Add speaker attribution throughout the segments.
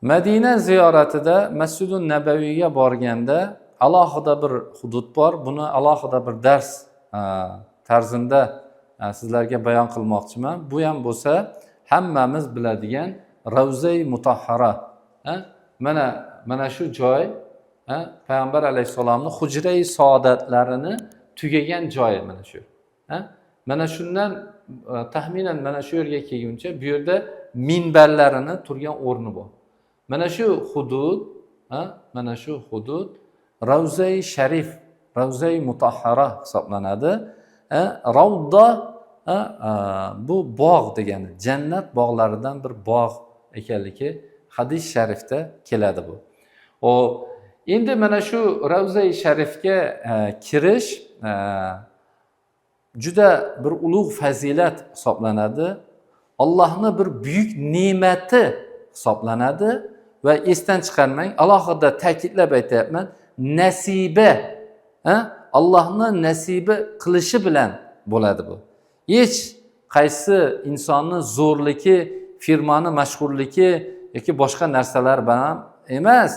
Speaker 1: Madina ziyoratida Masjidun Nabaviyga borganda alohida bir hudud bor. Buni alohida bir dars tarzinda sizlarga bayon qilmoqchiman. Bu ham bo'lsa hammamiz biladigan Ravzai Mutahhara. Mana shu joy payg'ambar alayhissalomni hujrai saodatlarini tugagan joyi mana shu. Mana shundan taxminan mana shu yerga kelguncha bu yerda minbarlarini turgan o'rni bor. Mana shu hudud, mana shu hudud Ravzai Sharif, Ravzai Mutahhara hisoblanadi. Ravda bu bog' degani, jannat bog'laridan bir bog' ekanligi hadis sharifda keladi bu. O endi mana shu Ravzai Sharifga kirish juda bir ulug' fazilat hisoblanadi. Allohni bir buyuk ne'mati hisoblanadi va esdan chiqarmang, alohida ta'kidlab aytyapman, nasiba, Allohni nasibi qilishi bilan bo'ladi bu. Hech qaysi insonni zo'rligi, firmani mashhurligi yoki boshqa narsalar bilan emas,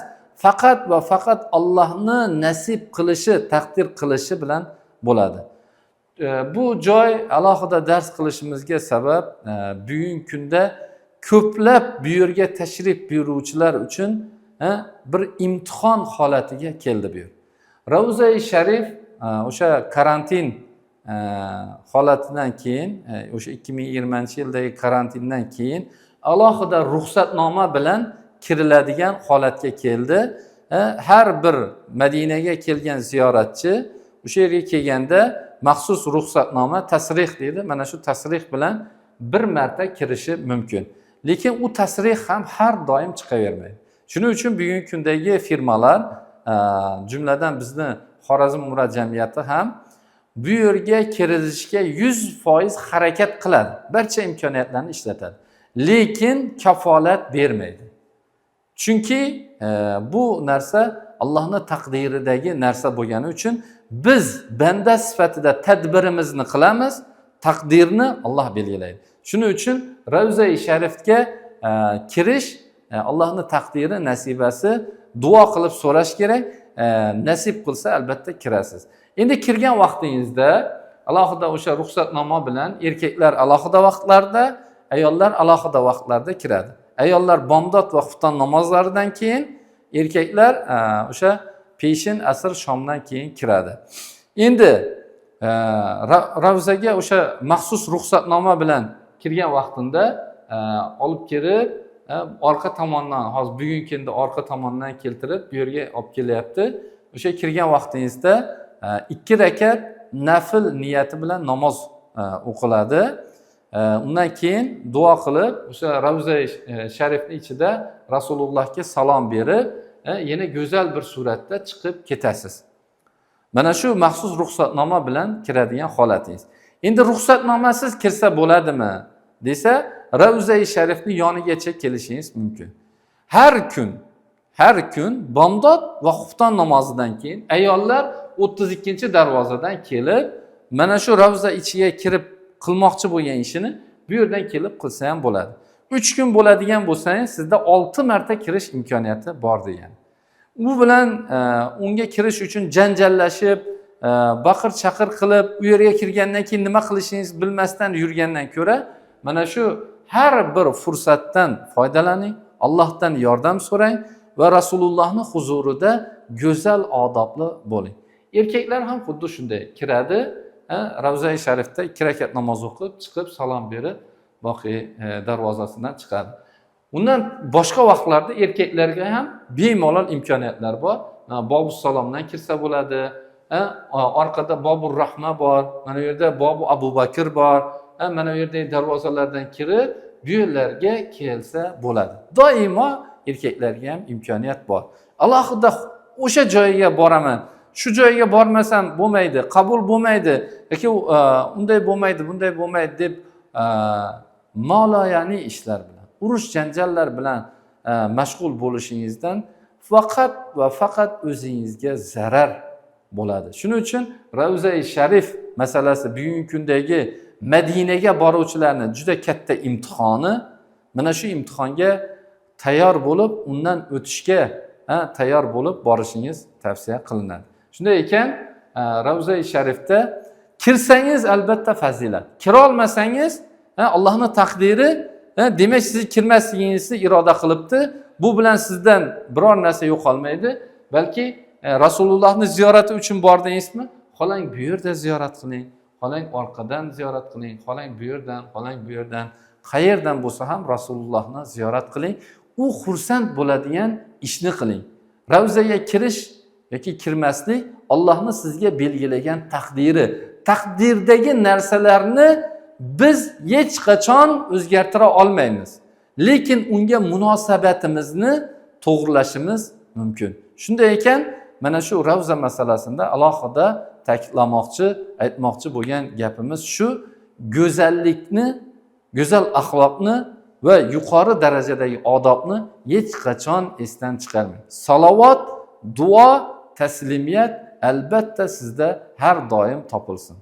Speaker 1: faqat va faqat Allohni nasib qilishi, taqdir qilishi bilan bo'ladi. Bu joy alohida dars qilishimizga sabab, bugungi kunda ko'plab bu yerga tashrif buyuruvchilar uchun bir imtihon holatiga keldi bu yer. Ravzai Sharif o'sha karantin holatidan keyin, o'sha 2020-yildagi karantindan keyin alohida ruxsatnoma bilan kiriladigan holatga keldi. Har bir Madinaga kelgan ziyoratchi o'sha yerga kelganda maxsus ruxsatnoma, tasrih deydi, mana shu tasrih bilan bir marta kirishi mumkin. Lekin u tasrih ham har doim chiqavermaydi. Shuning uchun bugungi kundagi firmalar, jumladan bizni Xorazm Umra jamiyati ham bu yerga kiritishga 100% harakat qiladi, barcha imkoniyatlarni ishlatadi, lekin kafolat bermaydi. Chunki bu narsa Allohni taqdiridagi narsa bo'lgani uchun biz banda sifatida tadbirimizni qilamiz, taqdirni Alloh belgilaydi. Shuning uchun Ravzai Sharifga kirish Allohni taqdiri, nasibasi, duo qilib so'rash kerak. Nasib qilsa, albatta kirasiz. Endi kirgan vaqtingizda alohida o'sha ruxsatnoma bilan erkaklar alohida vaqtlarda, ayollar alohida vaqtlarda kiradi. Ayollar bomdod va xufton namozlaridan keyin, erkaklar o'sha peshin, asr, shomdan keyin kiradi. Endi ravzaga o'sha maxsus ruxsatnoma bilan kirgan vaqtida olib kirib, orqa tomondan, hozir bugungi kunda orqa tomondan keltirib bu yerga olib kelyapti. O'sha kirgan vaqtingizda 2 rakat nafl niyati bilan namoz o'qiladi. Undan keyin duo qilib, o'sha Ravza Sharifni ichida Rasulullohga salom berib, yana go'zal bir suratda chiqib ketasiz. Mana shu maxsus ruxsatnoma bilan kiradigan holatingiz. Endi ruxsatnomasiz kirsa bo'ladimi desa, Ravzai Sharifni yonigacha kelishingiz mumkin. Har kun bomdod va xufton namozidan keyin ayollar 32-darvozadan kelib, mana shu ravza ichiga kirib qilmoqchi bo'lgan ishini bu yerdan kelib qilsa ham bo'ladi. 3 kun bo'ladigan bo'lsangiz, sizda 6 marta kirish imkoniyati bor degani. U bilan unga kirish uchun janjallashib, baqir chaqir qilib, u yerga kirgandan keyin nima qilishingizni bilmasdan yurgandan ko'ra, mana shu har bir fursatdan foydalaning, Allohdan yordam so'rang va Rasulullohni huzurida go'zal odobli bo'ling. Erkaklar ham xuddi shunday kiradi, Ravzai Sharifda 2 rakat namoz o'qib chiqib, salom berib, Boqiy darvozasidan chiqadi. Undan boshqa vaqtlarda erkaklarga ham bemalol imkoniyatlar bor. Bobus Salomdan kirsa bo'ladi, orqada Bobur Rahma bor, mana bu yerda Bobu Abu Bakr bor, mana bu yerdagi darvozalardan kirib bu yerlarga kelsa bo'ladi. Doimo erkaklarga ham imkoniyat bor. Alohida o'sha joyga boraman, shu joyga bormasam bo'lmaydi, qabul bo'lmaydi yoki unday bo'lmaydi, bunday bo'lmaydi deb moloya'ni ishlar bilan, urush janjallar bilan mashg'ul bo'lishingizdan faqat va faqat o'zingizga zarar bo'ladi. Shuning uchun Ravzai Sharif masalasi bugungi kundagi Madinaga boruvchilarni juda katta imtihoni. Mana shu imtihonga tayyor bo'lib, undan o'tishga tayyor bo'lib borishingiz tavsiya qilinadi. Shunday ekan, Ravzai Sharifda kirsangiz albatta fazilat, kira olmasangiz Allohning taqdiri, demak sizni kirmasligingizni iroda qilibdi. Bu bilan sizdan biror narsa yo'qolmaydi, balki Rasulullohni ziyorati uchun bordingizmi, xolang bu yerda ziyorat qiling, xolang orqadan ziyorat qiling, xolang bu yerdan, xolang bu yerdan, qayerdan bo'lsa ham Rasulullohni ziyorat qiling. U xursand bo'ladigan ishni qiling. Ravzaga kirish yoki kirmaslik Allohni sizga belgilagan taqdiri. Taqdirdagi narsalarni biz hech qachon o'zgartira olmaymiz. Lekin unga munosabatimizni to'g'rilashimiz mumkin. Shunday ekan, mana shu ravza masalasida alohida ta'kidlamoqchi, aytmoqchi bo'lgan gapimiz shu: go'zallikni, go'zal axloqni va yuqori darajadagi odobni hech qachon esdan chiqarmang. Salovat, duo, taslimiyat albatta sizda har doim topilsin.